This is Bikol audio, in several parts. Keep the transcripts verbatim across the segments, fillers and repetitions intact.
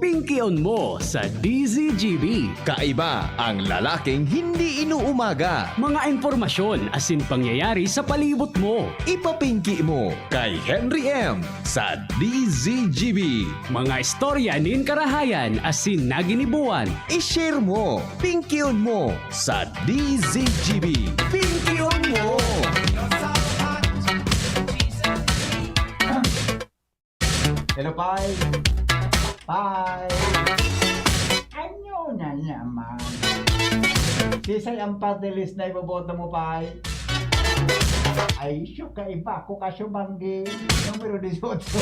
Pingkion mo sa D Z G B. Kaiba ang lalaking hindi inuumaga. Mga impormasyon asin pangyayari sa palibot mo. Ipapingki mo kay Henry M sa D Z G B. Mga istorya nin karahayan asin naginibuan. I-share mo, pingkion mo sa D Z G B. Pingkion mo! Hello, Pai. Pai. Ano na naman? Sisay ang party list na iboboto mo, Pai? Ay, siyo, kaiba ko ka, Subangi. Numero dieciocho.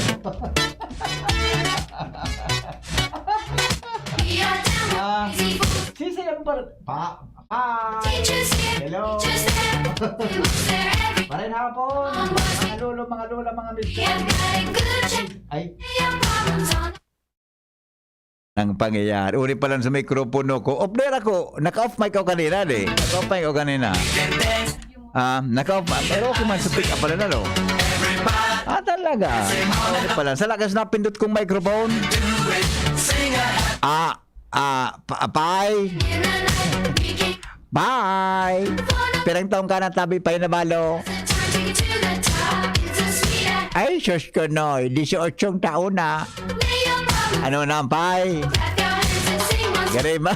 Ah, sisay ang par-, pa, pa. Hello. Maray na hapon, mga lolo, mga lola, mga mister. Ay. Ang pangyayari. Uli pa lang sa mikropono ko. Off there ako. Naka-off mic ako kanina, di. Naka-off mic ako kanina. Ah, naka-off. Pero okay man sa pick up pala na, no? Ah, talaga. Uli pa lang. Sa lakas na pindot kong microphone. Ah, ah, pa-, pay. Bye! Pirang taon ka na, tabi pa yun na balo? Ay, sus ko, Noy. Dieciocho taon na. Ano na, Pay? Gari ma.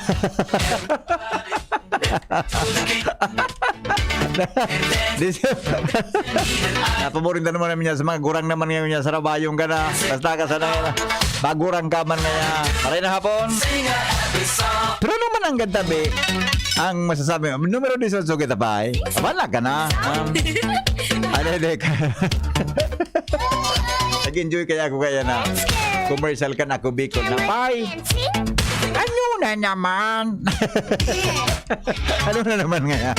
Dis-, napaboring na naman namin niya sa mga gurang naman ngayon niya sa rabayong ka na. Basta ka sana bagurang ka man ngayon. Maray na hapon. Pero naman ang ganda, be. Ang masasabi, numero dieciocho kita, Pay. Wala ka na. Um, ano, hindi ka. Nag-enjoy kaya ako kaya na commercial ka na, ako Bicol na. Pay, ano na naman? Ano na naman nga?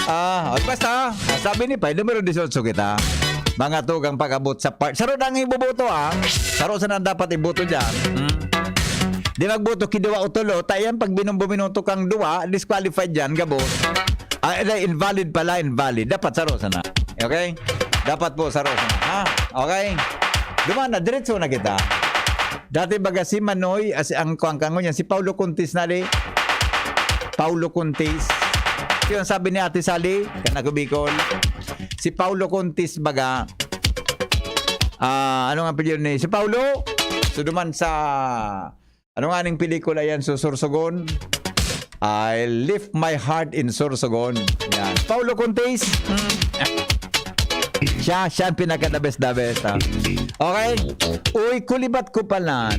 Ah, ah, basta, sabi ni Pay, numero dieciocho kita. Mga tugang pag-abot sa part. Saro na ang iboboto, ah. Saro sana dapat iboto dyan. Hmm? Di magboto ki duwa o tulo, ta yan pag binombo minuto kang duwa, disqualified yan, gabos. Ah, eh, invalid pala, invalid. Dapat saro sana. Okay? Dapat po saro sana. Ha? Okay? Duman na, diretso na kita. Dati baga si Manoy, as, ang kuwang kango niya, si Paulo Contis na di. Paulo Contis. Yung sabi ni Ate Sally, kanako Bicol. Si Paulo Contis baga, ah, ano nga apelyido ni si Paulo? So, duman sa, ano nga ning pelikula yan, Susursugon? I Left My Heart in Sorsogon. Yan. Paulo Contis. Mm. Siya, siya ang pinaka-the best, the best, ha? Okay? Uy, kulibat ko pala.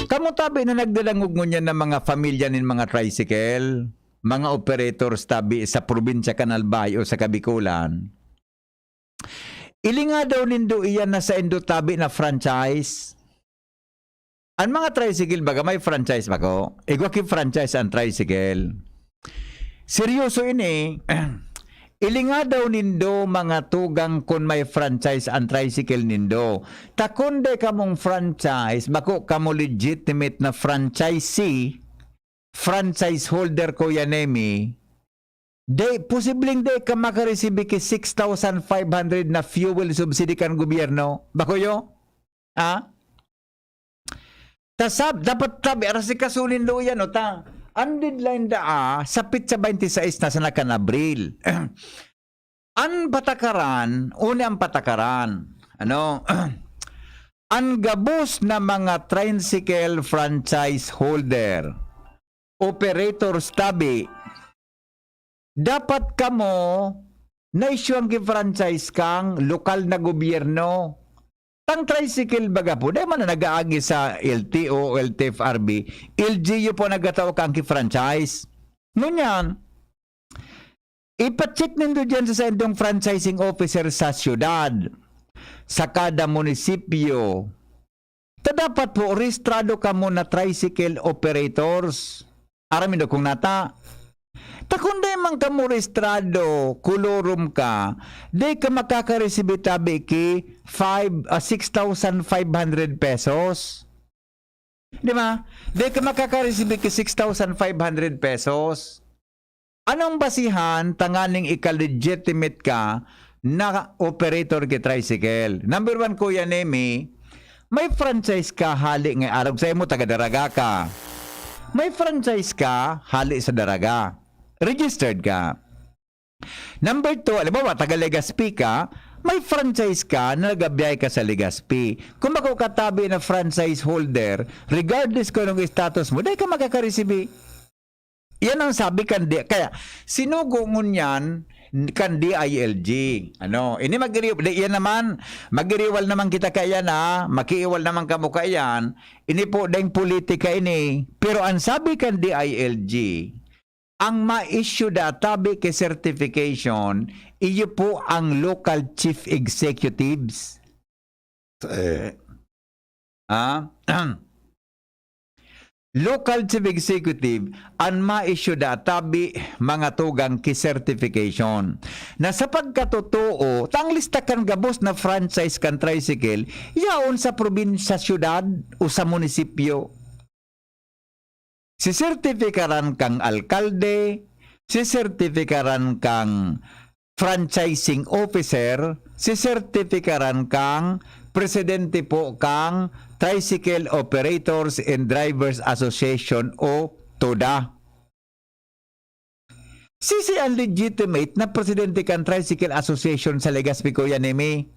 Kamo tabi na nagdadangog ngunyan ng mga pamilya nin mga tricycle, mga operators tabi sa probinsya kan Albay o sa Kabikulan. Ilinga daw nindo iyan na saindo tabi na franchise. An mga tricycle baga may franchise bako? Igwa ki franchise an tricycle. Seryoso ini. Ilinga daw nindo, mga tugang, kun may franchise an tricycle nindo. Ta kun dai kamong franchise, bako kamo legitimate na franchisee, franchise holder, Kuya Nemi, dai, posibleng dai ka makaresibi ki six thousand five hundred na fuel subsidy kan gobyerno. Bako yo? Ha? Ta sab-, dapat tabi, arasikaso nindo yan, no, ta. Ang deadline daa, sa petsa twenty-six na sana kan Abril. Ang patakaran, uni ang patakaran. Ano? Ang gabos na mga tricycle franchise holder, operators tabi, dapat kamo na-issue ang franchise kang lokal na gobyerno. Tang tricycle baga po, dai man na nag-aagi sa L T O, L T F R B, L G U po nagkatao kang ki-franchise. Ngunyan, ipa-check nindo dyan sa saindong franchising officer sa syudad, sa kada munisipyo. Ta dapat po, rehistrado kamo na tricycle operators. Aram nindo kung nata. Ta kun dai man kamo rehistrado, kolorum ka, dai ka makakaresibi tabi ki five, ah, six thousand five hundred pesos. Di ba? Dai ka makakaresibi ki six thousand five hundred pesos. Anong basihan tanganing ika-legitimate ka na operator ki tricycle? Number one, Kuya Nemi, May franchise ka hali nga arog sa imo, taga Daraga ka. May franchise ka hali sa Daraga. Registered ka. Number two, alam mo ba, taga Legazpi ka, may franchise ka na nagabiyahe ka sa Legazpi. Kung bako katabi na franchise holder, regardless kung anong status mo, dai ka makakaresibi. Yan ang sabi kan di, kaya sinugo ngunyan kan D I L G. Ano, ini magiriw, di, yan naman, magiriwal naman kita kaiyan, ha, makiiwal naman kamo kaiyan. Ini po ding politika ini. Pero ang sabi kan D I L G, ang ma-issue da tabi ki certification, iyo po ang local chief executives. Eh, Ah? Local chief executive an ma-issue da tabi mga tugang ki certification na sa pagkatotoo, ta ang lista kan gabos na franchise kan tricycle, yaon sa probinsya, syudad o sa munisipyo. Sisertifikaran kang alkalde, sisertifikaran kang franchising officer, sisertifikaran kang presidente po kang Tricycle Operators and Drivers Association o TODA. Sisi ang legitimate na presidente kan Tricycle Association sa Legazpi, Kuya Nemi?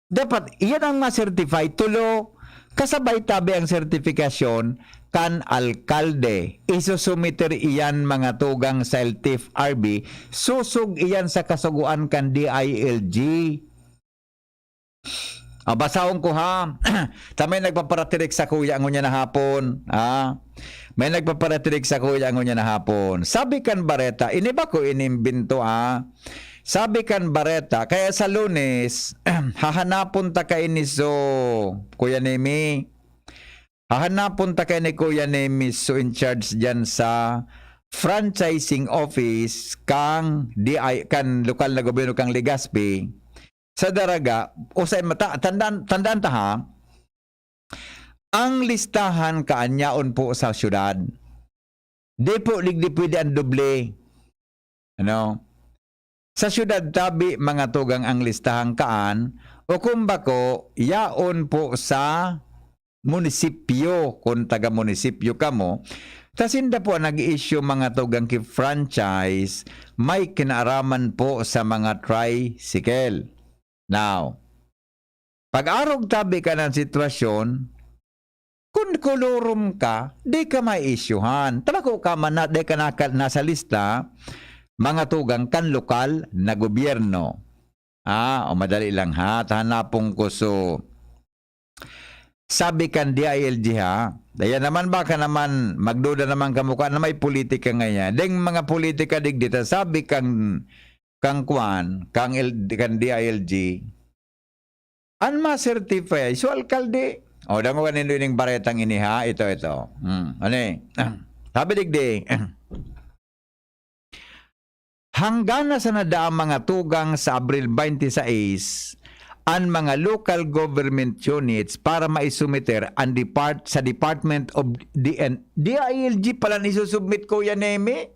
Dapat iyan ang ma-certify, tulo, kasabay tabi ang sertifikasyon kan alkalde. Isusumiter iyan mga tugang sa L T F R B, susog iyan sa kasugoan kan D I L G. Ah, basahon ko, ha. Ta may nagpaparatirik sa kuya ngunyan na hapon, ha. May nagpaparatirik sa kuya ngunyan na hapon. Sabi kan bareta, ini ba ko inimbento, ah? Sabi kan bareta, kaya sa Lunes, hahanapon ta kaini so, Kuya Nemi. Hahanapon ta kaini Kuya Nemi so in charge diyan sa franchising office kang D I, kan lokal na gobyerno kang Legazpi. Sa Daraga, o sa mata, tandaan, tandaan ta ha, ang listahan kaanyaon po sa syudad. Di po digdi pwede ang doble. Ano? Sa syudad tabi, mga tugang, ang listahang kaan, o kung bako, yaon po sa munisipyo, kung taga-munisipyo kamo. Ta sinda po ang nag-i-issue, mga tugang, ki franchise, may kinaaraman po sa mga tricycle. Now, pag-arog tabi ka ng sitwasyon, kun kolorum ka, di ka maiisyuhan. Tabako ka man na, di ka naka-, nasa lista, mga tugang kan lokal na gobyerno. Ah, o madali lang ha, hanapon ko so, sabi kan D I L G ha, ayan naman, baka naman magduda naman kamo ka na may politika ngayon. Deng mga politika digdi ta, sabi kan, kang kwan, kang L-, kan D I L G, an ma-certify, so alkalde. O, damo ka nindo ining baretang ini ha, ito, ito. Hmm, ano eh? Sabi digdi, hanggang na sa nadaang mga tugang sa Abril twenty-six, an mga local government units para maisumiter an depart-, sa Department of D N, D I L G pala ni isusubmit, Kuya Nemi?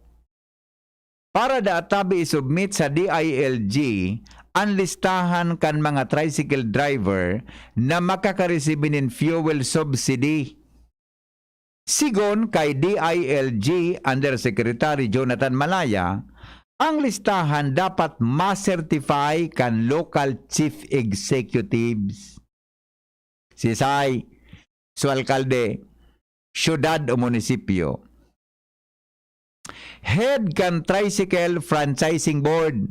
Para da tabi isubmit sa D I L G an listahan kan mga tricycle driver na makakaresibi nin fuel subsidy. Sigon kay D I L G Undersecretary Jonathan Malaya, ang listahan dapat ma-certify kan local chief executives. Sisay, so alkalde, syudad o munisipyo. Head kan Tricycle Franchising Board.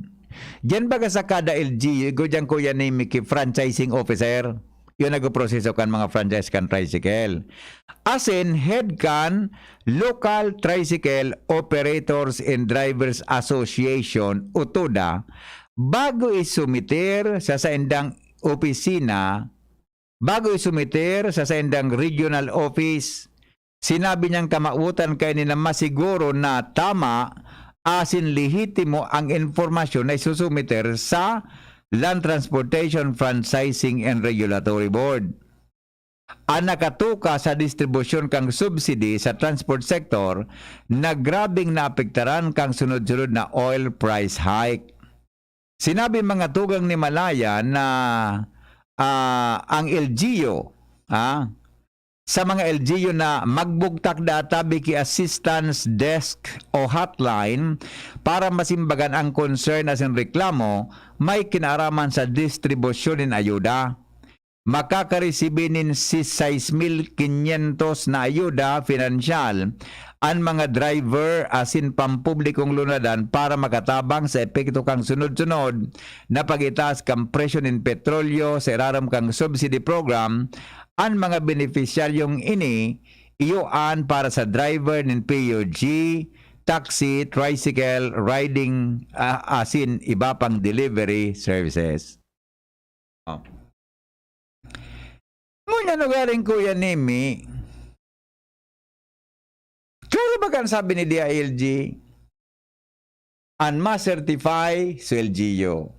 Diyan baga sa kada L G U, igo diyan, Kuya Nemi, ki franchising officer. Yun nagproseso kan mga franchise kan tricycle. Asin, head kan Local Tricycle Operators and Drivers Association o TODA, bago isumiter sa saindang opisina, bago isumiter sa saindang regional office. Sinabi niyang kamawotan kaini na masiguro na tama asin lehitimo ang impormasyon na isusumiter sa Land Transportation Franchising and Regulatory Board. An nakatuka sa distribusyon kan subsidy sa transport sector na grabeng naapektaran kan sunod-sunod na oil price hike. Sinabi mga tugang ni Malaya na ah, ang L G U, ah, sa mga L G U na magbugtak daa tabi ki assistance desk o hotline para masimbagan ang concern asin reklamo may kinaaraman sa distribusyon nin ayuda. Makakaresibi nin si sais mil kinyentos na ayuda pinansyal an mga driver asin pampublikong lunadan para makatabang sa epekto kan sunod-sunod na pag-itaas kan presyo nin petrolyo sa irarom kan subsidy program. An mga benepisyaryong ini iyo an para sa driver nin P U G, taxi, tricycle, riding, ah, asin iba pang delivery services. Oh. Ngunyan ugaling, Kuya Nemi, klaro ba kan sabi ni D I L G? An ma-certify sa L G U.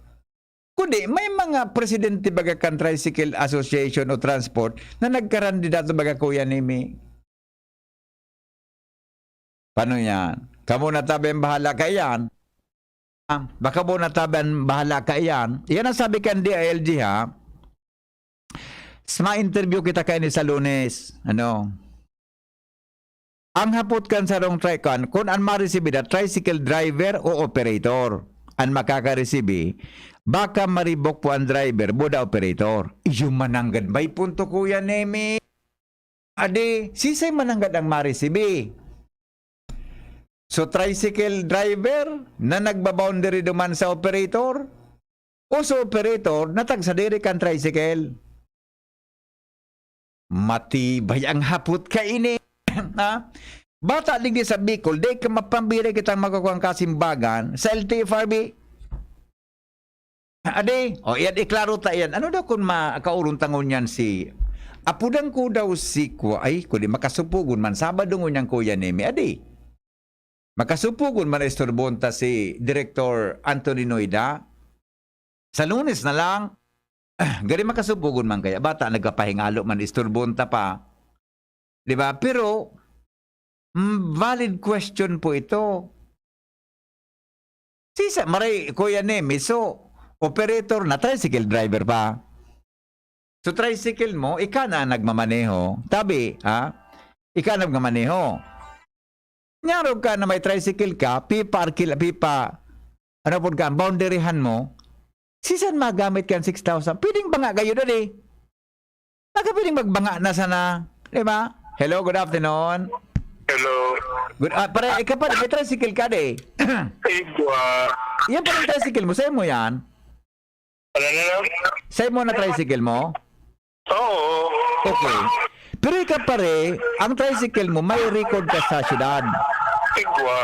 Kundi may mga presidente baga kan Tricycle Association o Transport na nagkarandidato baga, Kuya Nemi. Paano yan? Kamo na tabi ang bahala kaiyan. Ah, baka mo na tabi ang bahala kaiyan. Yan ang sabi kan D I L G, ha? Sa mga interview kita kaini sa Lunes, ano? Ang hapot kan sarong tri-, kan, kung an maresibida, tricycle driver o operator an makakaresibi, baka maribok po ang driver, buda operator. Iyo mananggad, may punto, Kuya Nemi. Adi, sisay mananggad ang maresibi? So, tricycle driver na nagba-boundary duman sa operator? O sa operator na tagsadiri kan tricycle? Matibay ang hapot kaini. Ha? Bata digdi sa Bicol, di ka mapambira kitang magkukuhang kasimbagan sa L T F R B. Adi, o, iyan, iklaro ta iyan. Ano daw kun ma-, kauruntangon niyan si, apudan ko daw si Kwa-, ay, kundi makasupugon man, Sabado ngunyan, Kuya Nemi. Adi, makasupugon man, istorbohon ta si Director Anthony Noida. Sa Lunes na lang, gari makasupugon man kaya. Bata, nagkapahingalo man, istorbohon ta pa. Di ba? Pero, mm, valid question po ito. Sisa, maray, Kuya Nemi, so, operator na, tricycle driver pa. So, tricycle mo, ika na ang nagmamaneho. Tabi, ha? Ika na nagmamaneho. Nyarog ka na may tricycle ka, pipa, arkila, pipa, ano po ka, boundaryhan mo, sisan magamit ka ang six thousand? Pwedeng banga kayo doon eh. Baka pwedeng magbanga na sana. Di ba? Hello, good afternoon. Hello. Good, ah, pare, ikaw pa, may tricycle ka di. Igwa. Yan pa yung tricycle mo, sa'yo mo yan? Ano na lang? Sa'yo mo na tricycle mo? Oo. Okay. Pero ikaw pare, ang tricycle mo, may record ka sa syudad. Igwa.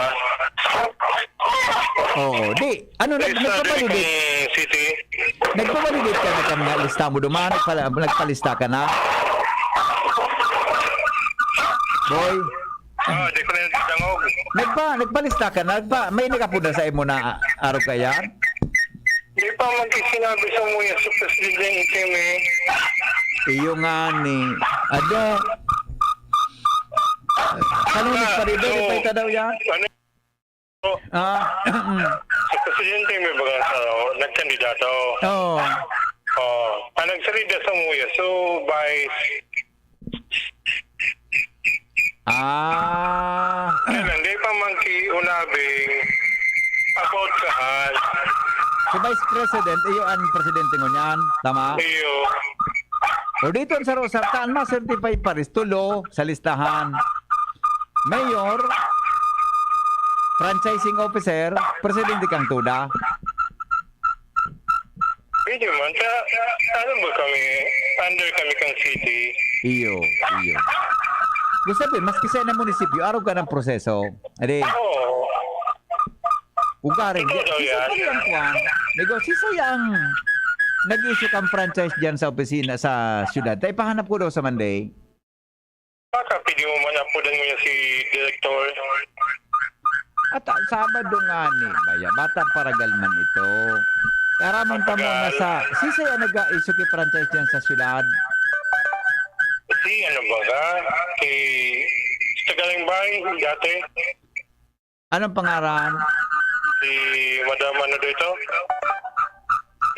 Oo. Di, ano, nag, Registered nagpavalidate, kang city. nagpavalidate ka na kang lista mo duman, nagpala, nagpalista ka na? Boy, Ah, di ko na yung dangog. nagpa, nagpalista ka na? Nagpa, may nagapod na sa imo na arog ka yan? Di pa magkisinabi sa muya sa presidente ng itim eh. Iyo nga ni. Ada. Kanunod pa rin, verify ka daw yan? Ano? Ah, Sa presidente may baga sa nagkandidato. oh. Oh, ang nagsalida sa muya. So, by Ah. Kailan, di pa man ki unabing about kahan. Si Vice President, iyo ang presidente ngunyan. Tama? Iyo. O dito ang saro sa taan, ma-certify pa rin. Tulo sa listahan. Mayor, franchising officer, presidente kang tuda. Pwede man. Sa, ano ba kami? Under kami kang city. Iyo, iyo. Gusto sabihin, maski sa na munisipyo, araw ka ng proseso. Adi, Oo. ugaring. Ikaw daw Sisay yan. pa rin ang kwan. Nego, sisay ang nag-issue kang franchise dyan sa opisina, sa syudad? Tayo pahanap ko daw sa Monday. Baka pwede mo man apudan mo niya si Director. At ah, Sabado nga ni, baya, bata paragal man ito. Karamon pa mo na sa, sisay ang nag-issue ki franchise dyan sa syudad? Si ano ba ka? Si Tagalimbay, dati. Anong pangaran? Si Madam ano dito?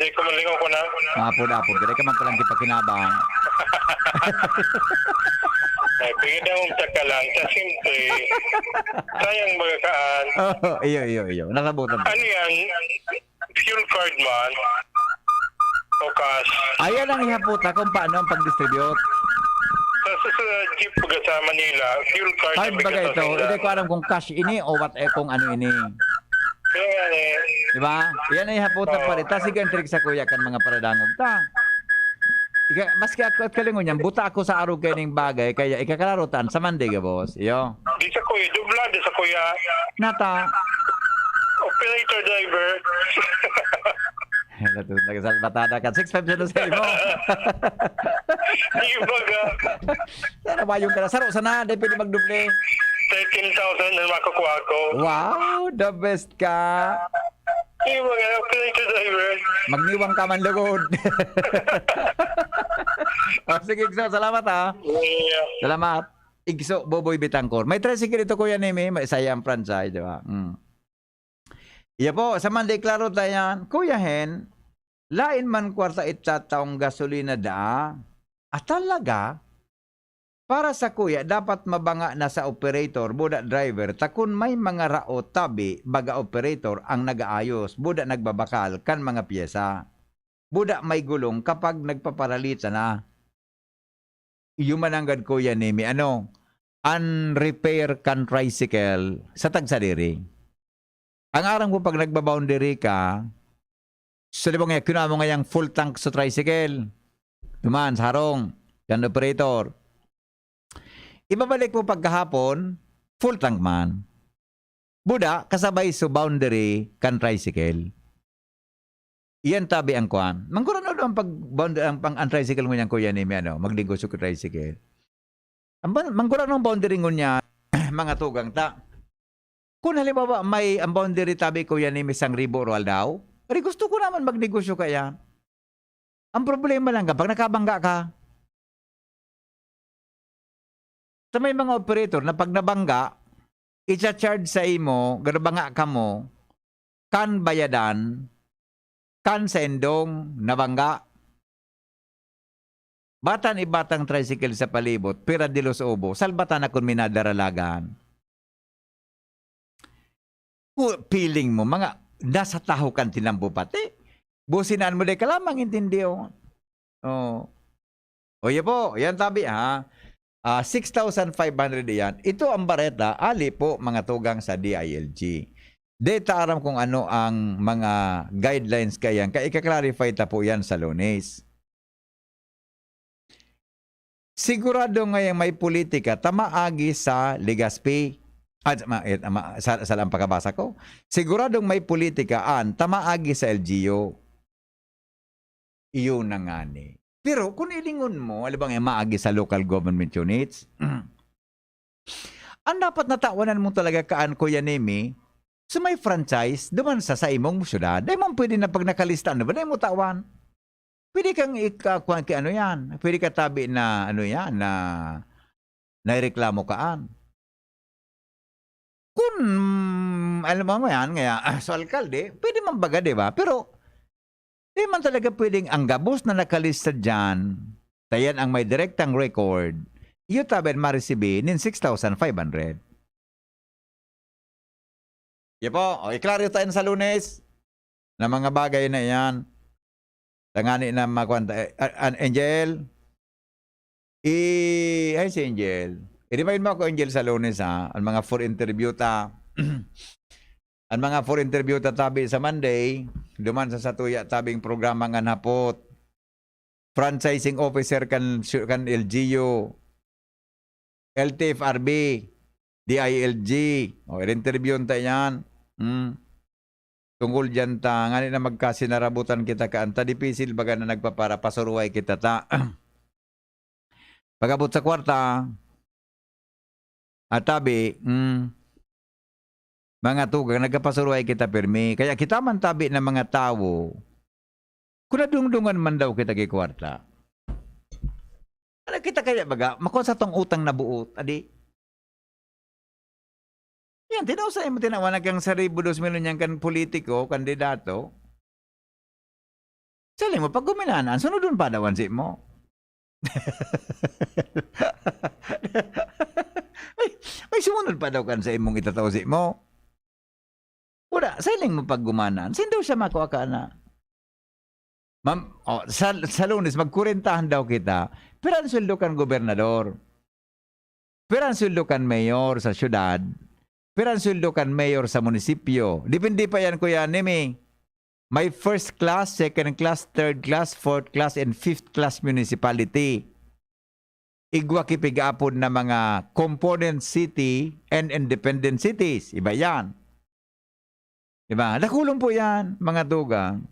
Di ko malingaw ko na. Apod-apod, dai ka man palang kipakinabang. Ay, pwede akong taka lang. Sa simple, sayang magakaan. Oo, iyo, iyo, iyo. Nasabutan ko. Ano yan? Fuel card man? O cash? Ayan ang ihapot ha kung paano ang pag-distribute. Sa, sa, sa jeep baga sa Manila, fuel card Card ang baga bigyan sa ito. sila. Hindi ko alam kung cash ini o what, eh, kung ano ini. Kaya nga eh. Di ba? Yan ang ihapot na Oo. pare. Tas sige ang trick sa kuya kan mga paradangog ta. Ika, maski ako at kalingon yan, buta ako sa arog kayo ning bagay, kaya ikaklaro tan sa Monday gabos. Iyo. Di sa kuya, dublado sa kuya. Nata. Operator driver. Hello, to, nagsalbatada ka. Six five zero sa imo. Di baga. Sana ba yung ka na? Saro sana, di pwede magdoble. Thirteen thousand ang makukuha ko. Wow, the best ka. Di baga, operator driver. Magniwang ka man lugod. Oh, sige, Igso, salamat ha. Yeah. Salamat. Igso, Boboy Bitangkor. May tricycle ito, Kuya Nemi. May isa yan, franchise, di ba? Mm. Iya po, sa Monday, klaro ta yan. Kuya Hen, lain man kwarta itataong gasolina daa. Ah, talaga? Para sa kuya, dapat mabanga na sa operator, buda driver, ta kun may mga rao tabi, baga operator ang nag-aayos, buda nagbabakal kan mga pyesa. Buda may gulong kapag nagpaparalita na. Iyo mananggad, Kuya Nemi, ano, an repair kan tricycle sa tagsadiri. Ang aram ko, pag nagba-boundary ka, sa libang niya, kinuha mo ngayang full tank sa tricycle. Duman, sa harong, kan operator. Ibabalik mo pagkahapon, full tank man. Buda, kasabay sa boundary kan tricycle. Iyan tabi ang kwan. Mangkura na ang pag-, bound-, ang, ang, ang tricycle ngunyan, Kuya Nemi, ano, magnegosyo ka tricycle. Ang ban-, mangkura ng boundary ngunyan, mga tugang ta. Kung halimbawa, may ang boundary tabi, Kuya Nemi, isang ribo roal daw, pare, gusto ko naman magnegosyo kaya. Ang problema lang, kapag nakabangga ka, sa may mga operator na pag nabangga, icha-charge sa imo, garbanga ka mo, kan bayadan, kan sa indong nabangga. Batan ibatang tricycle sa palibot, pira dilos ubo, salbatan na kun minadaralagan. Ku-, feeling mo, mga nasa taho kan tinambo pati. Businaan mo, di ka lamang intindiyon. Oh. O, yan po. Yan tabi, ha. Ah, six thousand five hundred yan. Ito ang bareta, ali po, mga tugang sa D I L G. Di ta aram kung ano ang mga guidelines kayan. Kaya ika-clarify ta po yan sa Lunes. Sigurado ngayang may politika, ta maagi sa Legazpi. Ah, sa, ma-, eh, ma-, sa, sa lang pagkabasa ko. Siguradong may politika an ta maagi sa L G U. Iyo na ngani. Pero kung ilingon mo, alam bang maagi sa local government units, ang dapat natawanan mo talaga kaan, Kuya Nemi, sa may franchise, duman sa, sa imong syudad. Dai man pwede na pag nakalista, ano ba, dai mo tawan. Pwede kang ika-, kuwan ki ano yan. Pwede ka tabi na, ano yan, na naireklamo kaan. Kun, alam mo yan, ngaya, ah, sa alkalde, pwede man baga, di ba? Pero, di man talaga pwedeng ang gabos na nakalista dyan, ta yan ang may direktang record, iyo tabi an maresibi nin six thousand five hundred. Yan po. O, i-clarify tayo sa Lunes na mga bagay na yan. Tangani na makuha ta-, eh, ah, an-, Angel? I-, ay, si Angel. I-remind mo ako, Angel, sa Lunes, ha? Ang mga four interview ta. Ang mga four interview ta tabi sa Monday, duman sa satuya tabing programa ngan hapot. Franchising officer kan, kan L G U, L T F R B, D I L G. O, i-interview ta yan. Hmm. Tungkol dyan ta, ngani na magkasinarabutan kita kaan ta, dipisil baga na nagpapara, pasuruhay kita ta. Pag-abot sa kwarta, at tabi, hmm, mga tugang, nagkapasuruhay kita pirmi. Kaya kita man tabi na mga tawo, kung nadungdungan man daw kita ki kwarta, ano kita kaya baga? Makon sa tong utang na buot, adi? Yan, tinaw sa imo, tinawanan kang sa ribo, dos milyon yan kan politiko, kandidato. Sa limo pagguminaan, sunodon pa daw an simo. May, may sumunod pa daw kan sa imong itatao simo. Wala, sa iling mo paggumanan, saan daw siya makua ka na? Mam-, oh, sa, sa Lunes, magkurentahan daw kita. Pero ang sweldo kan gobernador. Pero ang sweldo kan mayor sa syudad. Pero ang sweldo kan mayor sa munisipyo. Depende pa yan, Kuya Nemi. May first class, second class, third class, fourth class, and fifth class municipality. Igwa ki pig-apod na mga component city and independent cities. Iba yan. Diba? Dakulon po yan, mga tugang.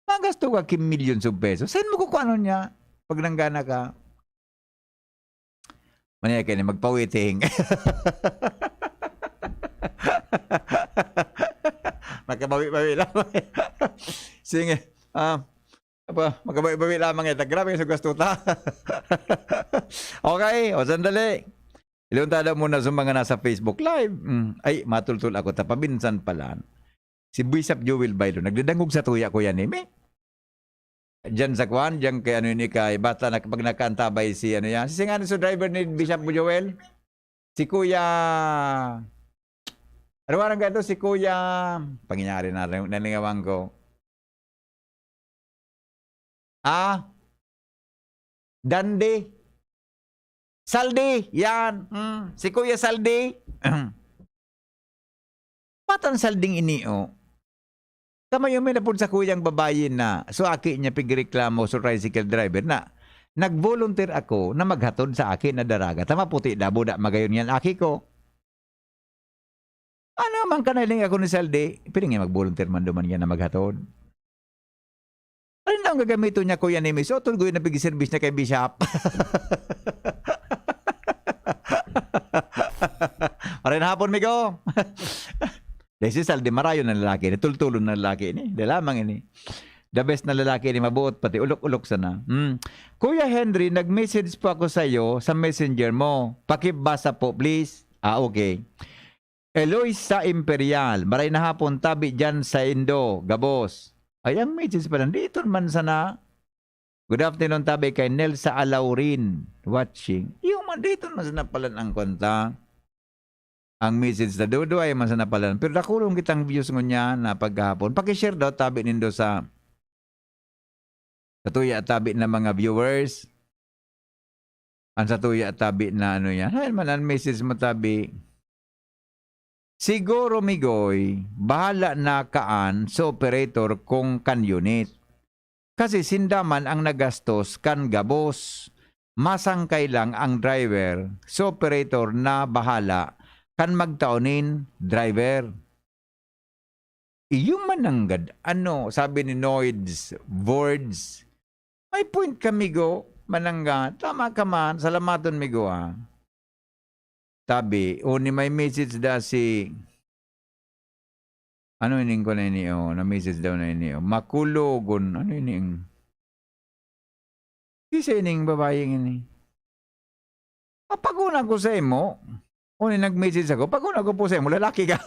Magasto ka ki millions of pesos. Saan mo kukuhanon niya? Pag nanggana ka. Manaya ka na, magpawiting. Magkabawi-bawi lang. Sige. Ah, apa, magkabawi-bawi lamang ito. Grabe sa gasto ta. Okay, o sandali. Ilunta daw muna sa mga nasa Facebook Live. Mm. Ay, matultol ako. Tapabinsan pala. Si Bishop Joel Bailo. Nagdadangog sa tuya ko yan, eh. May, diyan sa kwan, diyan kay ano yun, kay bata na kapag nakaantabay si ano yan. Si singano sa driver ni Bishop Joel? Si Kuya, ano nga nang gato? Si Kuya, pangyayari na, nalingawan ko. Ah? Dandi. Saldi, yan. Mm, si Kuya Saldi. Patan Salding ini, oh. Kamayo may napod sa kuyang babayi na, so aki niya pigreklamo sa tricycle driver na, "Nag-volunteer ako na maghatod sa aki na daraga. Tama puti dabo da magayon yan, aki ko." Ano man ka nailing ako ni Saldi, pwede nga mag-volunteer man duman yan na maghatod. Ano na ang gagamiton niya, Kuya Nimis? O, tuloy na pag-service na kay Bishop. Maray na hapon, migo. Dahil si Saldi, marayo na lalaki ini. Tultulon na lalaki ini. Di lamang ini. The best na lalaki ini, mabuot, pati ulok-ulok sana. Hmm. Kuya Henry, nag-message po ako sa iyo sa messenger mo. Pakibasa po, please. Ah, okay. Eloisa Imperial, maray na hapon, tabi dyan sa Indo, gabos. Ay, ang message pala, dito man sana. Good afternoon, tabi kay Nelsa Alaurin, watching. Yung man, dito man sana pala ang kwenta. Ang message na duduay man sana pala. Pero nakulong kitang views ngunyan na paghapon. Pakishare daw, tabi nindo sa, sa tuya tabi na mga viewers. Ang sa tuya tabi na ano yan. Ay, man, ang message mo tabi. Siguro, Migoy, bahala na kaan sa operator kung kan unit. Kasi sinda man ang nagastos kan gabos. Masangkay lang ang driver, sa operator na bahala kan magtao nin driver. Iyo mananggad, ano, sabi ni Noids Vords. May point ka, migo, manangga. Tama ka man, salamaton, migo, ah. Tabi, o ni may message da si, ano ining ko na ini, oh, na-message daw na ini, oh. Makulogon, ano ining? Isa ining babae ini. Ah, pag-una ko sa imo, o ni nag-message ako, pag-una ko po sa imo, lalaki ka.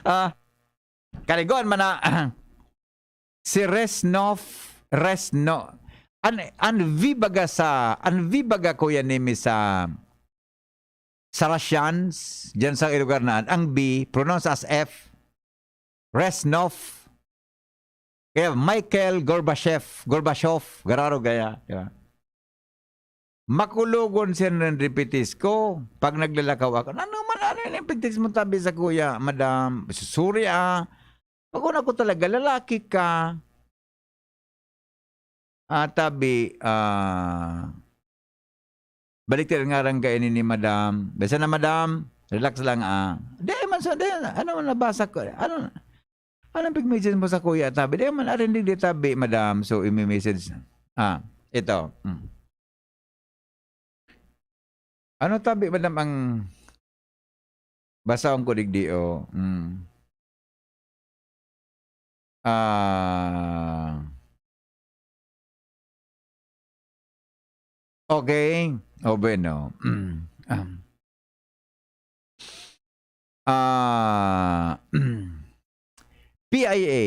Ah, kaligon man na, si Resnof, Resno, an, an V baga sa, an V baga, Kuya Nemi, sa, sa Russians, dyan sa lugar na, ang B, pronounced as F, Resnov. Kaya Michael Gorbachev, Gorbachev, gararo gaya, di ba? Makulogon siya ng repetisko pag naglalakaw ako. Ano man, ano yung repetisko mo, tabi sa kuya, madam? Susuri, ah. Pag una ko talaga, lalaki ka. Ah, tabi, ah, balik tayo nga rang kainin ni madam. Basta na, madam, relax lang, ah. Di man sa, di, ano, nabasa ko, ano, anong pigmessage mo sa kuya, tabi? Di man, arin di, di, tabi, madam. So, imi-message. Ah, ito. Mm. Ano, tabi, madam, ang basahon ko digdi, oh. Mm. Ah. Okay. O, bueno. Um, ah, P I A.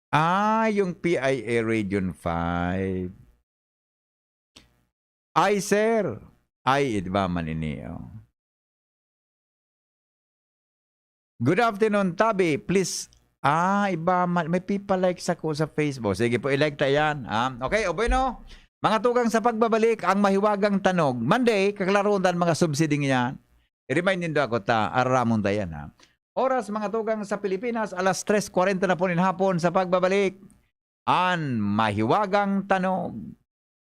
Ah, yung P I A Region five. Ay, sir. Ay, iba man ini, oh. Good afternoon, Tabi. Please, ah, iba man. May pipalike sa ko sa Facebook. Sige po, i-like ta yan. Ah, okay, o bueno. Mga tugang, sa pagbabalik, ang mahiwagang tanog. Monday, kaklaron ta an mga subsiding yan. I-remind nindo ako ta, aramon ta yan, ha. Oras, mga tugang, sa Pilipinas, alas tres kwarenta na po nin hapon. Sa pagbabalik, an mahiwagang tanog.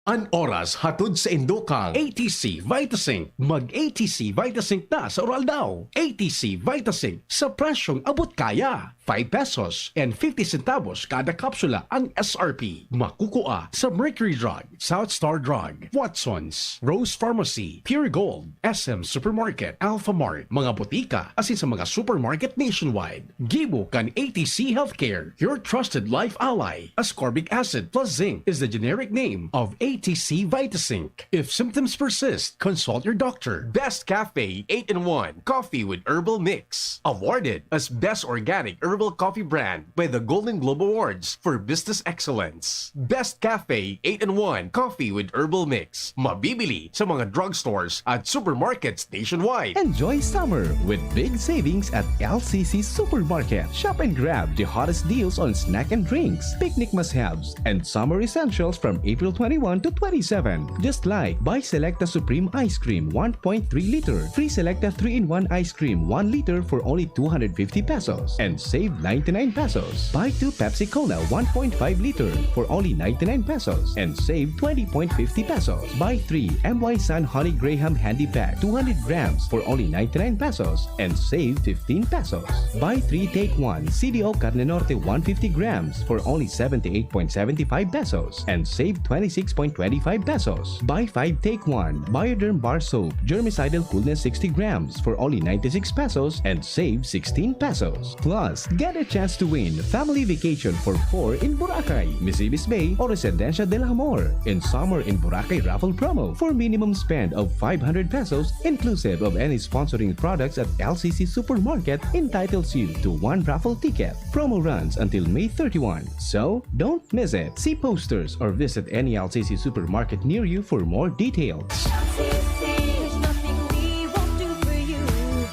An oras hatod sa indokang A T C Vitasync. Mag A T C Vitasync na sa oral daw. A T C Vitasync sa presyong abot kaya. Five pesos and fifty centavos kada kapsula ang S R P. Makukua sa Mercury Drug, South Star Drug, Watson's, Rose Pharmacy, Pure Gold, S M Supermarket, Alpha Mart, mga botika, asin sa mga supermarket nationwide. Gibo kan A T C Healthcare, your trusted life ally. Ascorbic acid plus zinc is the generic name of A T C Vitasync. If symptoms persist, consult your doctor. Best Cafe eight-in-one Coffee with Herbal Mix. Awarded as Best Organic Herbal Coffee Brand by the Golden Globe Awards for Business Excellence. Best Cafe eight-in-one Coffee with Herbal Mix. Mabibili sa mga drugstores at supermarkets nationwide. Enjoy summer with big savings at L C C Supermarket. Shop and grab the hottest deals on snack and drinks, picnic must-haves, and summer essentials from April twenty-one to twenty-seven. Just like buy Selecta Supreme Ice Cream one point three liter, free Selecta three-in-one Ice Cream one liter for only two hundred fifty pesos and save ninety-nine pesos. Buy two Pepsi Cola one point five liter for only ninety-nine pesos and save twenty point fifty pesos. Buy three M Y San Honey Graham Handy Pack two hundred grams for only ninety-nine pesos and save fifteen pesos. Buy three, take one C D O Carne Norte one fifty grams for only seventy-eight point seventy-five pesos and save twenty-six point twenty-five pesos. Buy five, take one Bioderm Bar Soap Germicidal Coolness sixty grams for only ninety-six pesos and save sixteen pesos. Plus, get a chance to win family vacation for four in Boracay, Misibis Bay, or Residencia del Amor in Summer in Boracay raffle promo. For minimum spend of five hundred pesos, inclusive of any sponsoring products at L C C Supermarket, entitles you to one raffle ticket. Promo runs until May thirty-one, so don't miss it. See posters or visit any L C C supermarket near you for more details. L C C, there's nothing we won't do for you.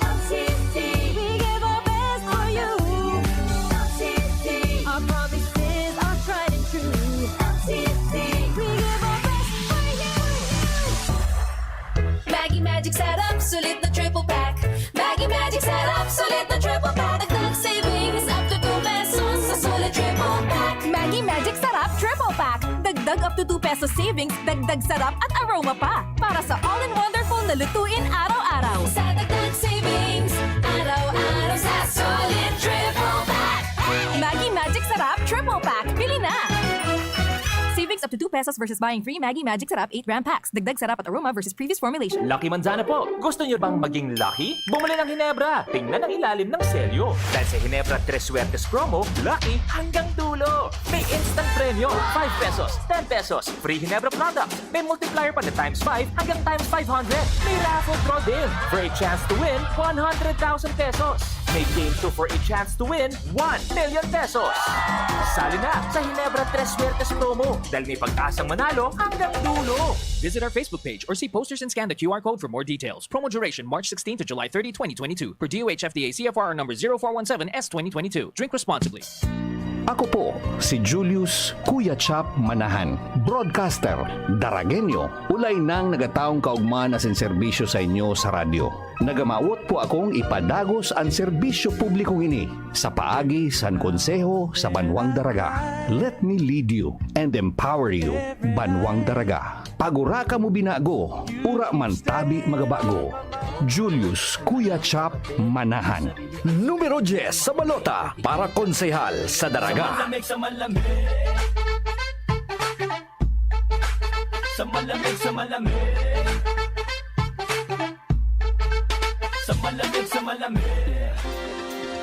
L C C, we give our best for you. L C C, our promises are tried and true. L C C, we give our best for you. Maggi Magic Sarap, sulit na triple pack. Maggi Magic Sarap, sulit na triple pack. Dagdag savings up to two pesos sa sulit triple pack. Maggi Magic Sarap Triple Pack. Dagdag up to two pesos savings, dagdag sarap at aroma pa. Para sa all-in-wonderful na lutuin araw-araw. Sa dagdag savings, araw-araw sa sulit triple pack. Maggi Magic Sarap Triple Pack. Bili na! Savings up to two pesos versus buying three Maggi Magic Sarap eight gram packs. Dagdag sarap at aroma versus previous formulation. Lucky Manzana po! Gusto niyo bang maging lucky? Bumili ng Hinebra! Tingnan ang ilalim ng selyo. Dahil sa Hinebra Tres Suertes Promo, lucky hanggang dulo! May instant premyo, five pesos, ten pesos, free Hinebra products. May multiplier pa na times five hanggang times five hundred. May raffle draw din for a chance to win one hundred thousand pesos. May game two for a chance to win one million pesos. Sali na sa Hinebra Tres Suertes Promo dahil may pag-asang manalo hanggang dulo. Visit our Facebook page or see posters and scan the Q R code for more details. Promo duration March sixteen to July thirty, twenty twenty-two. Per D O H F D A C F R number zero four one seven S twenty twenty-two. Drink responsibly. Ako po si Julius Kuya Chap Manahan, broadcaster, Daragenyo, ulay nang nagataong kaugman asin serbisyo sa inyo sa radyo. Nagamawot po akong ipadagos an serbisyo publikong ini sa paagi san konseho sa Banwang Daraga. Let me lead you and empower you, Banwang Daraga. Pagura kamo binago, ura man tabi magabago. Julius Kuya Chap Manahan. Numero dyes sa balota para konsehal sa Daraga. Sa malamig, sa malamig. Sa malamig, sa malamig.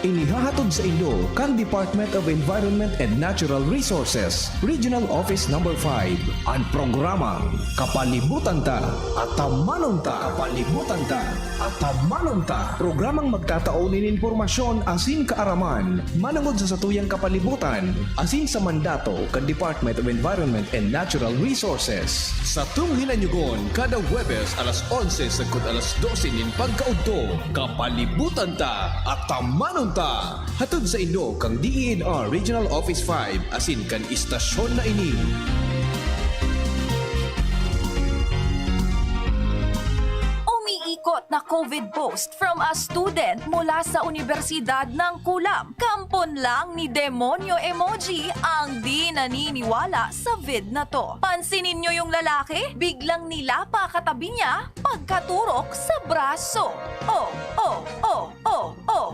Inihahatod saindo kan Department of Environment and Natural Resources, Regional Office Number five, an programang Kapalibutan Ta, Atamanon Ta. Kapalibutan Ta, Atamanon Ta. Programang magtatao nin impormasyon asin kaaraman manongod sa satuyang kapalibutan asin sa mandato kan Department of Environment and Natural Resources. Satong hinanyugon kada Huwebes alas onse sagkod alas dose nin pagkaudto. Kapalibutan Ta, Atamanon Ta. Hatod saindo kan D E N R Regional Office five asin kan istasyon na ini. Umiikot na COVID post from a student mula sa Unibersidad ng Kulam. Kampon lang ni Demonyo Emoji ang di naniniwala sa vid na 'to. Pansinin niyo yung lalaki, biglang nilapa katabi niya pagkaturok sa braso. Oh, oh, oh, oh, oh.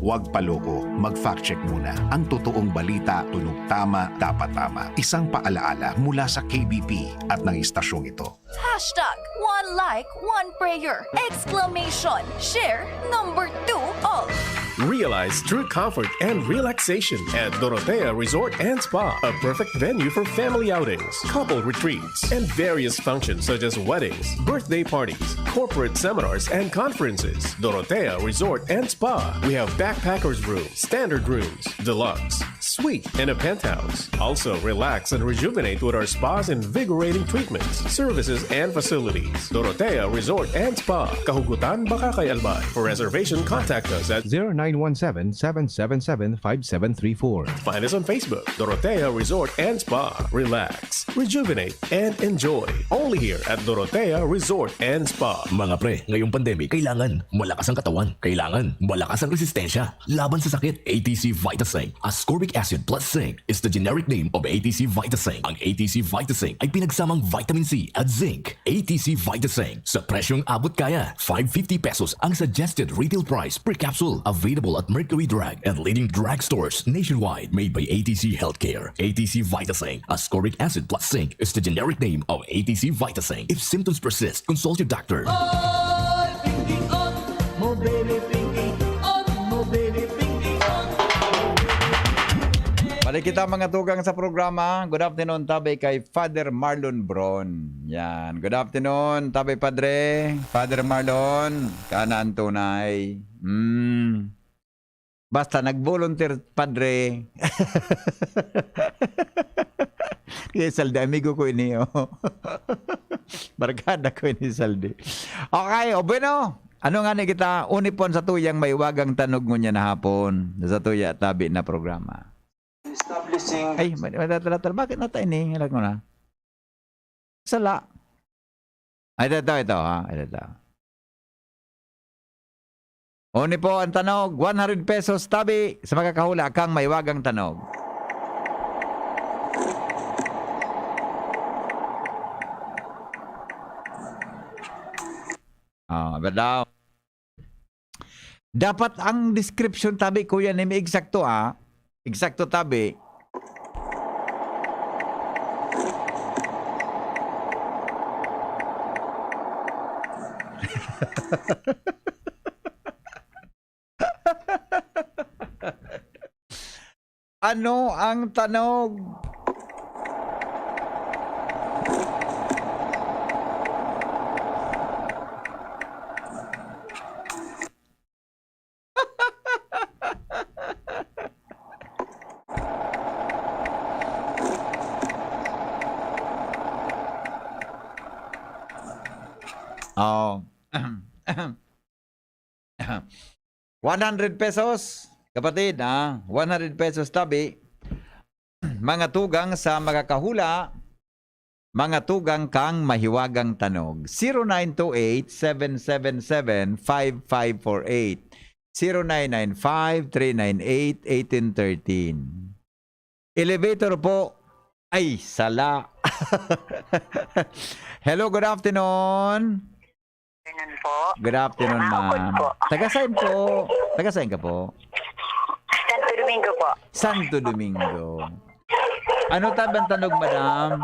Huwag paloko, mag-fact check muna. Ang totoong balita, tunog tama, dapat tama. Isang paalaala mula sa K B P at ng istasyong ito. Hashtag one like, one prayer. Exclamation. Share number two all. Realize true comfort and relaxation at Dorotea Resort and Spa, a perfect venue for family outings, couple retreats, and various functions such as weddings, birthday parties, corporate seminars, and conferences. Dorotea Resort and Spa. We have backpackers room, standard rooms, deluxe, suite, and a penthouse. Also, relax and rejuvenate with our spa's invigorating treatments, services, and facilities. Dorotea Resort and Spa, Kahugutan, Bacacay, Albay. For reservation, contact us at zero nine one seven, seven seven seven, five seven three four. Find us on Facebook, Dorotea Resort and Spa. Relax, rejuvenate, and enjoy. Only here at Dorotea Resort and Spa. Mga pre, ngayong pandemic, kailangan malakas ang katawan. Kailangan malakas ang resistensya laban sa sakit. A T C Vitasing, ascorbic acid plus zinc, is the generic name of A T C Vitasing. Ang A T C Vitasing ay pinagsamang vitamin C at zinc. A T C Vitasing, sa presyong abot kaya, five fifty pesos ang suggested retail price per capsule. Available at Mercury Drug and leading drugstores nationwide. Made by A T C Healthcare. A T C Vitasing, ascorbic acid plus zinc, is the generic name of A T C Vitasing. If symptoms persist, consult your doctor. Oy, Pinky, on mo, baby, Pinky, on mo, baby, Pinky, on. Balik kita, mga tugang, sa programa. Good afternoon, tabi kay Father Marlon Bron. Yan. Good afternoon, tabi Padre. Father Marlon, kana an tunay. Mm. Basta nag-volunteer, Padre. Kaya Saldi, amigo ko ini, oh. Barkada ko ini, Saldi. Okay, o bueno. Ano nga ni kita? Unipon sa tuyang maiwagang tanog ngunyan na hapon. Sa tuya, tabi na programa. Establishing. Ay, ma-, ma-, tala, tala, bakit na tayo ni? Alam ko na. Sala. Ay, ito, ito, ito, ha? Ito, ito. Oni po ang tanog, one hundred pesos tabi sa makakahula kang maiwagang tanog. Ah, ba daw? Dapat ang description tabi, kuya, ni may eksakto, ah. Eksakto tabi. Ano ang tanog? Oh. One hundred pesos, kapatid, ah. One hundred pesos tabi. Mga tugang sa makakahula, mga tugang kang mahiwagang tanog. Zero nine two eight, seven seven seven, five five four eight, zero nine nine five, three nine eight, eighteen thirteen. Elevator po. Ay, sala. Hello, good afternoon. Afternoon po. Good afternoon, Maakot ma'am. Po. Taga saan po? Taga saan ka po? Santo Domingo po. Santo Domingo. Ano tabang tanog, madam?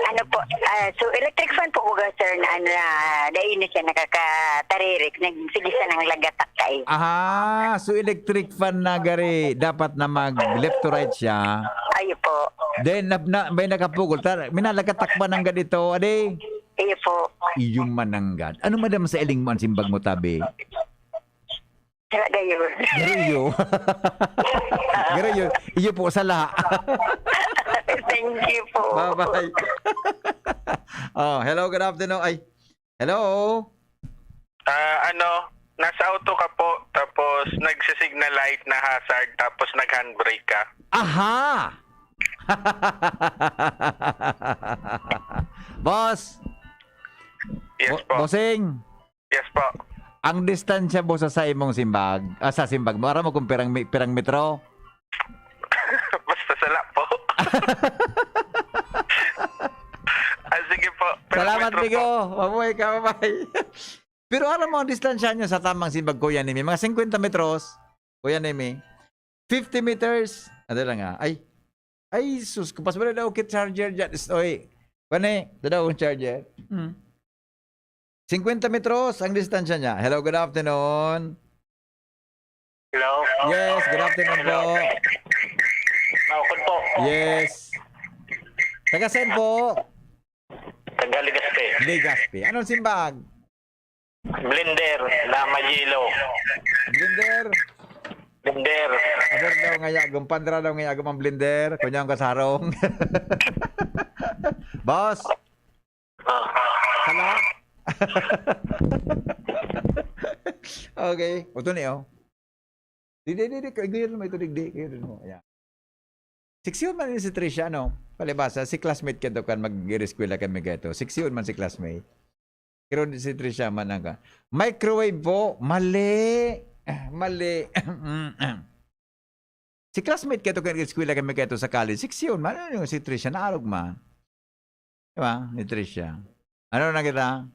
Ano po, ah, so electric fan po, kuga, sir, na ano, na dai na siya nakakataririk, nagsige siya ng lagatak kayo. Aha, so electric fan na gari, dapat na mag left to right siya. Ayo po. Then, na, na, may nakapugol. Tar, minalagatak ba ng ganito, ade? Ayo po. Iyong mananggad. Ano, madam, sa iling mo ang simbag mo, tabi? Wala gayon. Garo iyo. Garo iyo. Iyo po, sala. Thank you po. Bye-bye. Oh, hello, good afternoon. Ay, hello. Ah, ano, nasa auto ka po, tapos nagsisignal light na hazard, tapos nag-handbrake ka. Aha! Boss, Yes bo- po. Bossing, Yes po. Ang distansya mo sa saimong simbag, ah, sa simbag mo, aram mo kung pirang, mi- pirang metro? Basta sala po. Ah, sige po. Pero Salamat, metro Migo. po. Mabuhay ka, bye-bye. Pero aram mo, ang distansya niya sa tamang simbag, Kuya Nimi, mga fifty metros, Kuya Nimi. Fifty meters. Ano lang, ah. Ay, ay, sus, kupas mo na daw kit charger dyan. Is- Oy, kwan eh, ito daw ang charger. Hmm. Fifty metros ang distansya niya. Hello, good afternoon. Hello? Yes, good afternoon po. Maukod po. Yes. Taga saan po? Taga Legazpi. Legazpi. Anong simbag? Blender na mayelo. Blender. Blender. Aber daw nga yagom, pandra daw nga yagom ang blender. Kunya ang kasarong. Boss, Ah, hala? Okay. Oto niyo. Di, di, di, di. Kayo mo ito, digdi. Kayo mo. Ayan. Seksyon man ni si Trisha, no? Palibasa, si classmate ka to kan mag-eskwela kami ka ito. Seksyon man si classmate. Pero di si Trisha man ang ka. Microwave po, mali. Mali. Si classmate ka to kan eskwela kami ka ito sa college. Seksyon man. Ano yung si Trisha? Naarog man. Di ba? Ni Trisha. Ano na kita?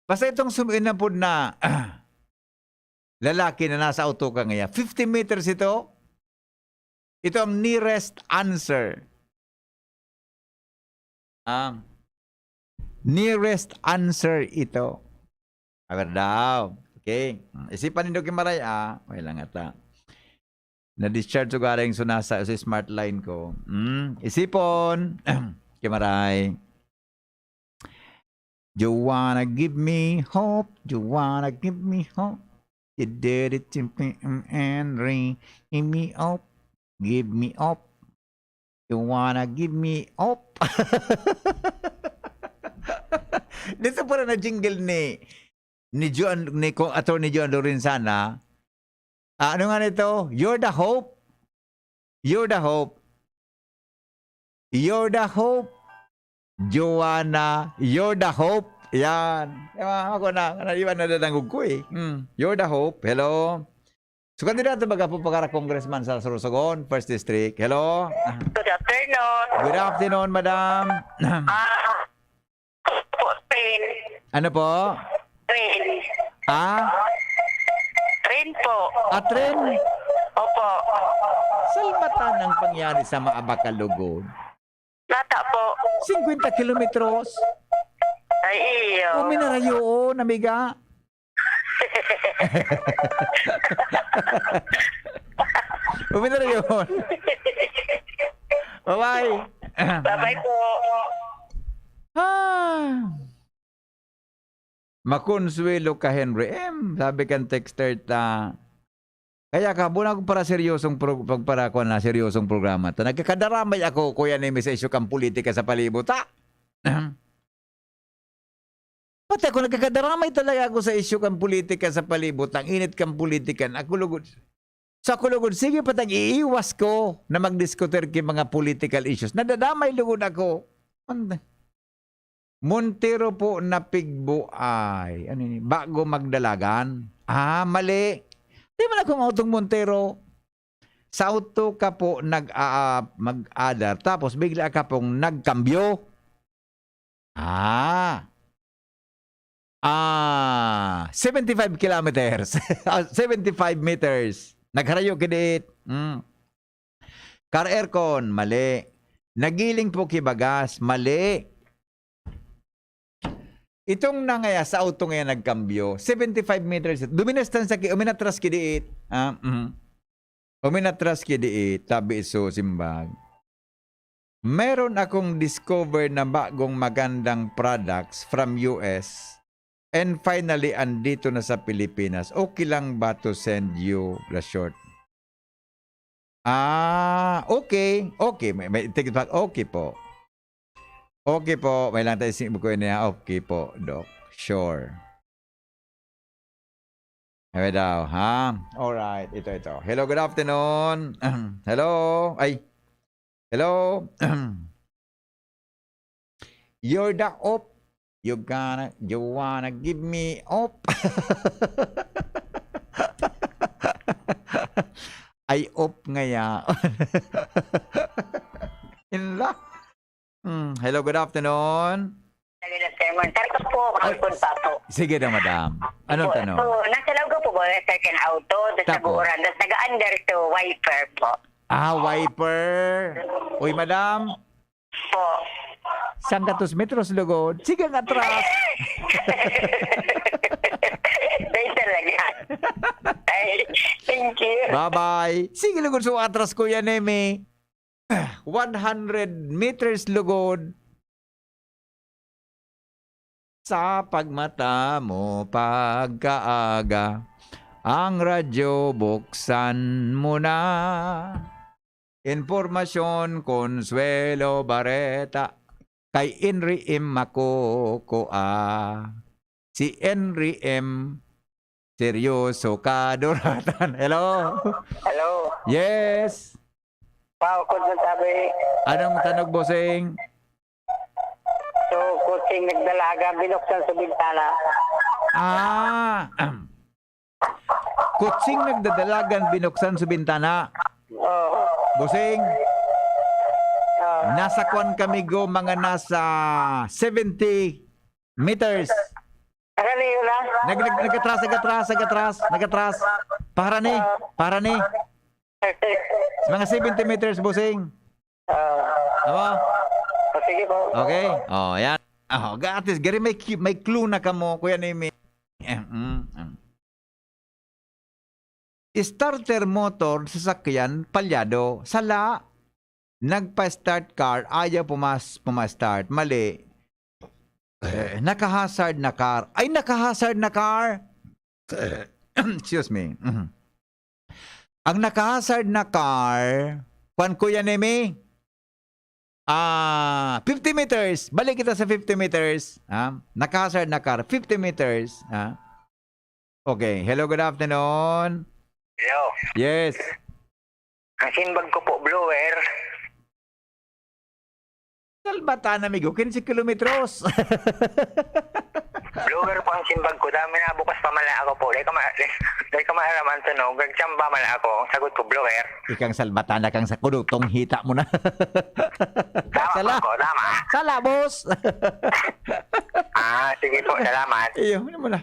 Basta itong suminapod na lalaki na nasa auto ka ngayon. Fifty meters ito. Ito ang nearest answer. Ah, nearest answer ito. Aber daw. Okay. Isipan nindo kimaray, ah. Okay lang ata. Na-discharge ko galing so nasa sa smart line ko. Mm, isipon. Kimaray. You wanna give me hope. You wanna give me hope. You did it to me, mm, Henry. Give me hope. Give me hope. You wanna give me hope. Dito pala na jingle ni ni John, ni Ko- Attorney John Lorenzana. Ah, ano nga nito? You're the hope. You're the hope. You're the hope. Joanna, you're the hope. Yan. Di ba? Ako na, na iwan na dadangog ko eh. Hmm. You're the hope. Hello. So, kandidato baga po para congressman sa Sorsogon, First District. Hello. Good afternoon. Good afternoon, madam. Ah, po, train. Ano po? Train. Ah? Train po. Ah, train? Opo. Salmatan ang pangyari sa Maabacalugod. Nata po. Fifty kilometros. Ay, iyo. Uminarayoon, amiga. Uminarayoon. Bye-bye. Bye-bye po. Ah. Makonsuelo ka, Henry M. Sabi kan texter ta, kaya ka, buwan ako para seryosong pro, pag para ko na seryosong programa. Ta, nagkakadaramay ako, Kuya Nemi, sa isyu kan politika sa palibot, ha? Pati ako, nagkakadaramay talaga ako sa isyu kan politika sa palibot. Ang init kan politika. Ako lugod. Sa ako lugod, sige pa tag iiwas ko na magdiskutir ki mga political issues. Nadadamay lugod ako. Ang- Montero po na pigbo ay, ano yun? Bago magdalagan. Ah, mali. Di man akong autong Montero. Sa auto ka po nag ah, mag-adar, tapos bigla ka pong nagkambyo. Ah. Ah, seventy-five kilometers. Ah, seventy-five meters. Nagharayo kidit. Mm. Car aircon, mali. Nagiling po ki bagas. Mali. Itong nangaya sa auto ngayon nagkambyo, seventy-five meters. Duministan sa ki-, uminatras ki diit. Ah, mhm. Uminatras ki diit, tabi so simbag. Meron akong discover na bagong magandang products from U S. And finally, andito na sa Pilipinas. Okay lang ba to send you the short? Ah, okay. Okay. May, may, take it back. Okay po. Okay po. May lang tayo si ko niya. Okay po, Doc. Sure. Ewe daw, ha? Alright. Ito, ito. Hello, good afternoon. Hello? Ay. Hello? You're the op. You gonna, you wanna give me op? Ay, op ngaya. Inla. Hmm, hello, good afternoon. Hello, good afternoon. Tanong po, Ay, Kampon pa po. Sige daw, madam. Anong Opo, tanong? So, nasa loob ko po ba yung second auto? Tapos Tapo. Naguuran, tapos nag-under to wiper po. Ah, wiper. Uy, madam. Po. Sanggatos metros lugod. Sige nga, atras. Dahil talaga. Ay, thank you. Bye-bye. Sige, lugod. So, atras, Kuya Nemi. One hundred meters lugod. Sa pagmata mo pagkaaga, ang radyo buksan mo na. Impormasyon, konsuwelo, bareta, kay Henry M. makukua. Si Henry M. Seryoso ka, Doratan. Hello? Hello. Yes. Wow, kung sabi, Anong tanog, bossing? So, kutsing nagdalaga, binuksan sa bintana. Ah. Kutsing nagdadalagan, binuksan sa bintana. Oo. Bossing, Oo. Nasa kwan kami go, mga nasa seventy meters. Ano yun, ah? Nag-, nag-, nag-atras, nag-atras, nag-atras, nag-atras. Paharani, paharani. Mga seventy meters, bossing. Ah. Tama? O, sige po. Okay? Oh, yan. Oh, at least, gari may, ki-, may clue na kamo, Kuya Nemi. Eh, mm, mm. Starter motor, sasakyan, palyado. Sala, nagpa-start car, ayaw pumas-, puma-start. Mali. Eh, naka-hazard na car. Ay, naka-hazard na car! Excuse me. Mhm. Ang naka-hazard na car, kwan, Kuya Nemi? Ah, fifty meters. Balik kita sa fifty meters. Ha? Naka-hazard na car, fifty meters. Ha? Okay. Hello, good afternoon. Hello. Yes. Ang simbag ko po, blower. Salbatan, amigo, quince kilometros. Blower po ang simbag ko. Dami na bukas pa mala ako po. Dahil ko ma-, dahil ko maaram ang tunog. Nagtsamba mala ako. Ang sagot ko, blower. Ikang salbatan na kang sa kudutong hita mo na. Tama Sala. po, tama. Sala, boss. Ah, sige po, salamat. Iyo, ano mo na?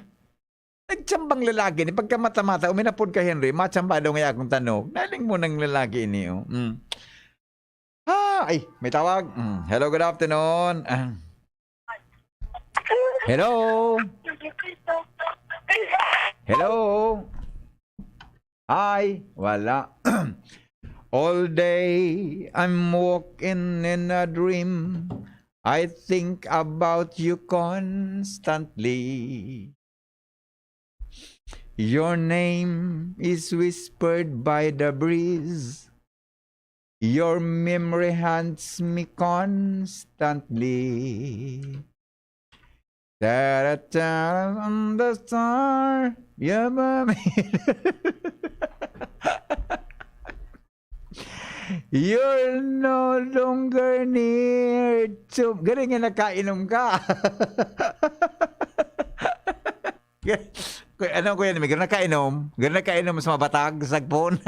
Nagtsambang lalaki ni pagkamata-mata, uminapod ka, Henry, matsamba daw ngaya akong tanog. Naling mo ng lalaki ini, oh. Mm. Ah, ay, may tawag. Mm. Hello, good afternoon. Ah. Hello? Hello? Hi, wala. All day, I'm walking in a dream. I think about you constantly. Your name is whispered by the breeze. Your memory haunts me constantly. Tara, tara, on the star. Yeah, mommy. You're no longer near to, galing nga nakainom ka. Kaya, ano, Kuya Nemi, galing nakainom? Galing nakainom sa mabatag, sagpon?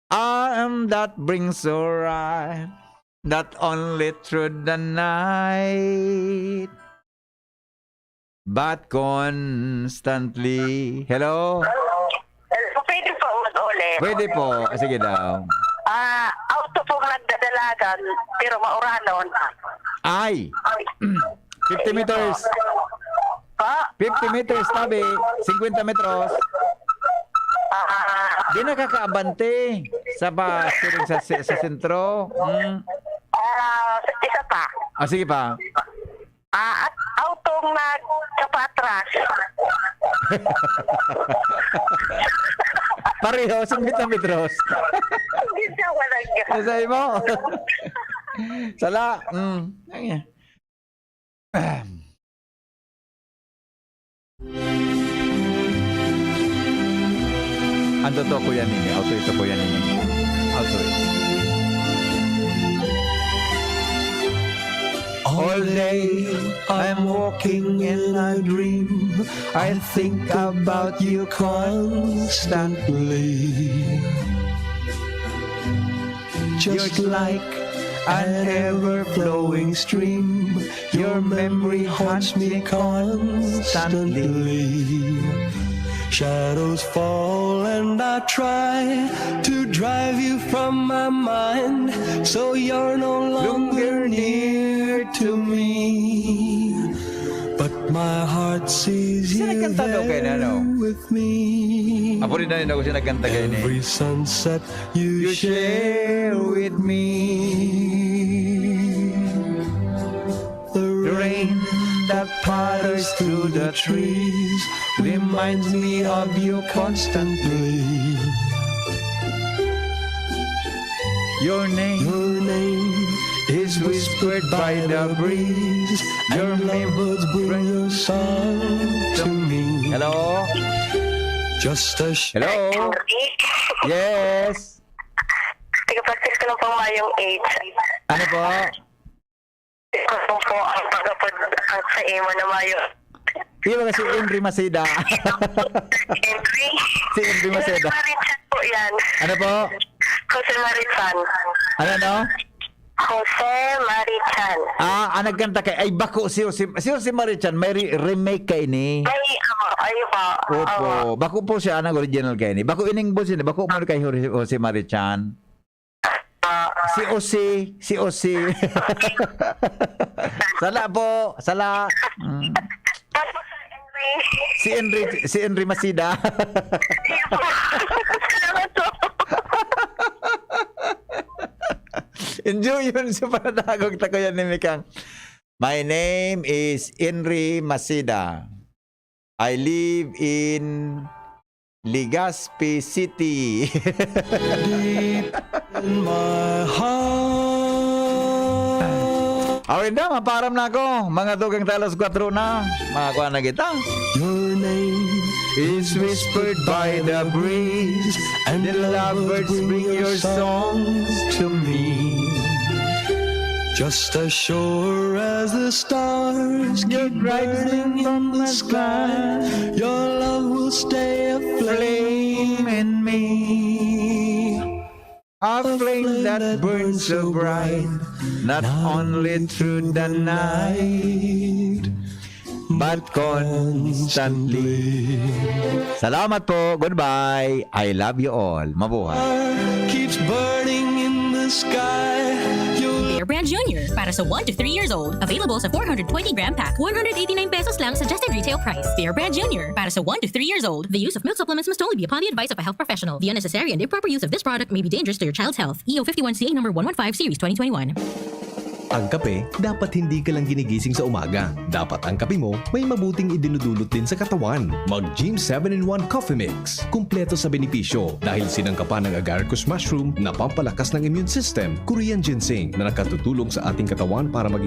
I am that brings alright, not only through the night, but constantly. Hello? Hello, pwede po mag-ulit? Pwede po. Sige daw. Ah, Agan, pero mauranon. Ay! Fifty meters. Pa? Fifty meters, tabi. Singkwenta metros. Ah, Di nakakaabante sa pa, sa, sa, sa sentro. Hmm. Ah, isa pa. Ah, sige pa. Ah, at auto'ng nagkapatras. Pareho, singkwenta metros. Hindi siya walang ga- Nasay mo? Sala. Mm. Ayan. Ang totoo ko yan, ini. Auto ito ko yan, ini. Auto ito. All day, I'm walking in a dream. I think about you constantly. Just like an ever-flowing stream, your memory haunts me constantly. Shadows fall and I try to drive you from my mind, so you're no longer near to me. But my heart sees you there with me. Apo rin na rin ako siya nagkanta kayo ni. Every sunset you share with me. The rain that patters through the trees reminds me of you constantly. Your name. Your name is whispered by the breeze. Your memories bring your song to me. Hello? Just a sh- Hello? Yes. Taga-practice ko lang pong Mayong Age. Ano po? Ano po ang pag-apod sa imo na Mayo? Di ba si Henry Maceda? Henry? Si Henry Maceda. Jose Marichan po yan. Ano po? Jose Marichan. Ano, ano? Jose Marichan. Ah, ang nagkanta kay, ay, bako si Jose, si Jose Marichan, may re-, remake kay ni. Ay, oo, ay po. Opo, Oo. bako po siya ang original kay ni. Bako ining boss ni, bako mo kay Jose, Jose Marichan. Ah, Si Jose, si Jose. Sala po, sala. Mm. Tapos, Henry. Si Henry, si Henry Maceda. Salamat po. Enjoy yun sa panatagog ta ko yan ni Mikang. My name is Henry Maceda. I live in Legazpi City. Deep in my heart. Awen na, maparam na ako. Mga dugang talos kwatro na. Mga kuha na kita. Your name is whispered by the breeze, and the lovebirds bring your songs to me. Just as sure as the stars keep rising in the sky, your love will stay aflame in me. A flame that burns so bright, not only through the night, but constantly. Salamat po. Goodbye. I love you all. Mabuhay. Keeps burning in the sky. Your Bear Brand Junior para sa one to three years old. Available sa four hundred twenty gram pack, one hundred eighty-nine pesos lang suggested retail price. Bear Brand Junior para sa one to three years old. The use of milk supplements must only be upon the advice of a health professional. The unnecessary and improper use of this product may be dangerous to your child's health. E O fifty-one C A number one one five series twenty twenty-one. Ang kape, dapat hindi ka lang ginigising sa umaga. Dapat ang kape mo may mabuting idinudulot din sa katawan. Mag Gym seven-in-one Coffee Mix. Kumpleto sa benepisyo dahil sinangkapan ng agaricus mushroom na pampalakas ng immune system, Korean ginseng na nakatutulong sa ating katawan para maging